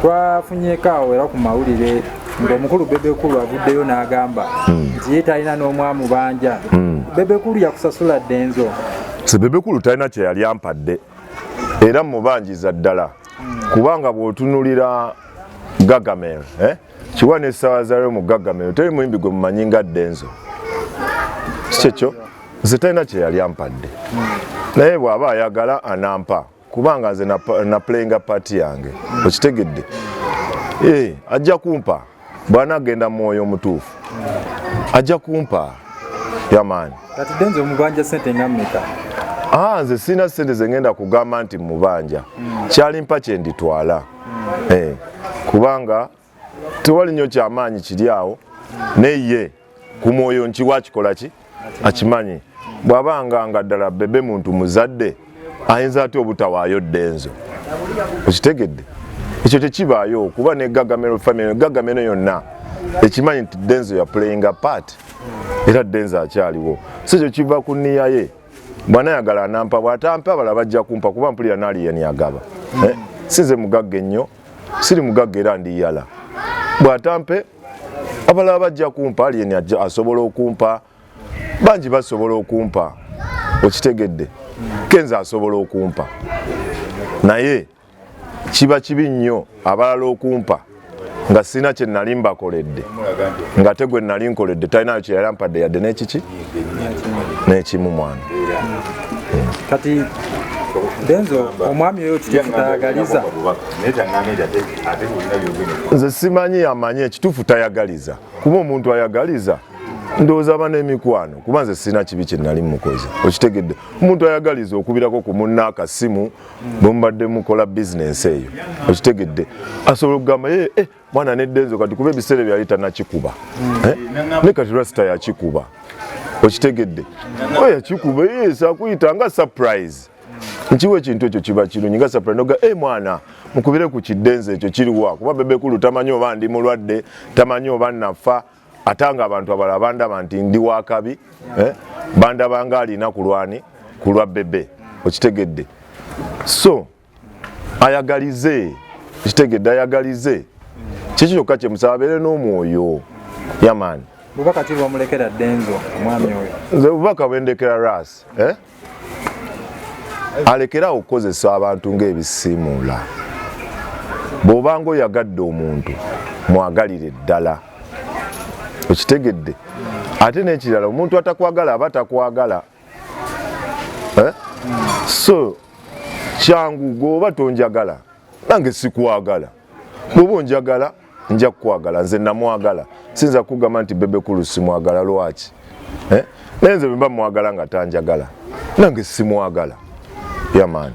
Twafunyeko awo era ku mawulire ng'omukulu Bebe Cool avuddeyo n'agamba nti ye talina n'omwamubanja. Bebe Cool yakusasula Denzo? Si Bebe Cool talina kye yali ampadde, era mubanjiza ddala, kubanga bw'otunulira Gagamel, eh? Kiwa n'essaawa zaayo mu Gagamel teri muyimbi gwe mumanyi nga Denzo, si kyekyo? Nze talina kye yali ampadde, naye bw'aba ayagala anampa, kubanga nze na playinga part yange, okitegedde? Ajja kumpa bw'anaagenda mwoyo omutuufu, ajja kumpa yamaani. Kati Denzo omubanja sente nga mmeka? Ah, nze sirina sente ze ngenda kugamba nti mubanja. Kyalimpa kye nditwala. Kubanga tewali nnyo kyamaanyi kiri awo, naye ku mwoyo nkiwa akikola ki akimanyi. Bw'aba nga ddala Bebe muntu muzadde, ayinza atya obutawaayo Denzo? Okitegedde? Ekyo tekibaayo, kuba ne Gagamel family, Gagamel yonna ekimanyi nti Denzo ya playinga part, era Denzo akyaliwo. So ekyo kiva ku nniya ye. Bw'anayagala anampa, bw'atampa abalala bajja kumpa, kuba mpulira n'aliyeni agaba. Eh, sinze mugagga ennyo, siri mugagga era ndiyala. Bw'atampe abalala bajja kumpa, aliyeni asobola okumpa, bangi basobola okumpa, okitegedde? Kenza asobola okumpa, naye kiba kibi nnyo abalala okumpa nga sirina kye nali mbakoledde, nga te gwe nali nkoledde talinayo kye yali ampadde yadde n'ekiki n'ekimu, mwana. Kati Denzo, omwami oyo kituufu tayagaliza? Nze simanyi, amanyi ekituufu tayagaliza, kuba omuntu ayagaliza ndowooza aba n'emikwano, kuba nze sirina kibi kye nali mukoze, okitegedde? Omuntu ayagaliza okubirako ku munna akasimu bwe mubadde mukola bizinensi eyo, okitegedde? Asobola okugamba ye, eh, mwana ne Denzo kati, kuba ebiseera byali tanakikuba, eh? Ne kati Rasita yakikuba, okitegedde? Oyo yakikuba, yes, akuyita nga surprise. Nkiwa ekintu ekyo kiba kirungi nga surprise, noga, eh, mwana mukubire ku kidenzo ekyo kiriwa, kuba Bebe Cool tamanyi oba ndi mulwadde, tamanyi oba nafa, ate nga abantu abalala bandaba nti ndi wakabi, eh? Bandaba nga alina kulwani kulwa Bebe, okitegedde? So ayagalize, okitegedde? Ayagalize kiki kyokka kyemusaba, abeere n'omwoyo yamaani. Bubaka ki bwomulekera Denzo, omwami oyo? Nze bubaka bwendekera Ras, eh? Alekerawo okukozesa abantu ng'ebisiimuula. Bw'obanga oyagadde omuntu, mwagalire ddala, okitegedde? Ate n'ekirala, omuntu atakwagala aba takwagala, eh? So kyangu, gweoba tonjagala nange sikwagala, bw'oba onjagala nja kukwagala. Nze namwagala, sinza kugamba nti Bebe Cool simwagala. Lwaki, eh? Naye nze bwemba mwagala nga tanjagala, nange simwagala yamaani.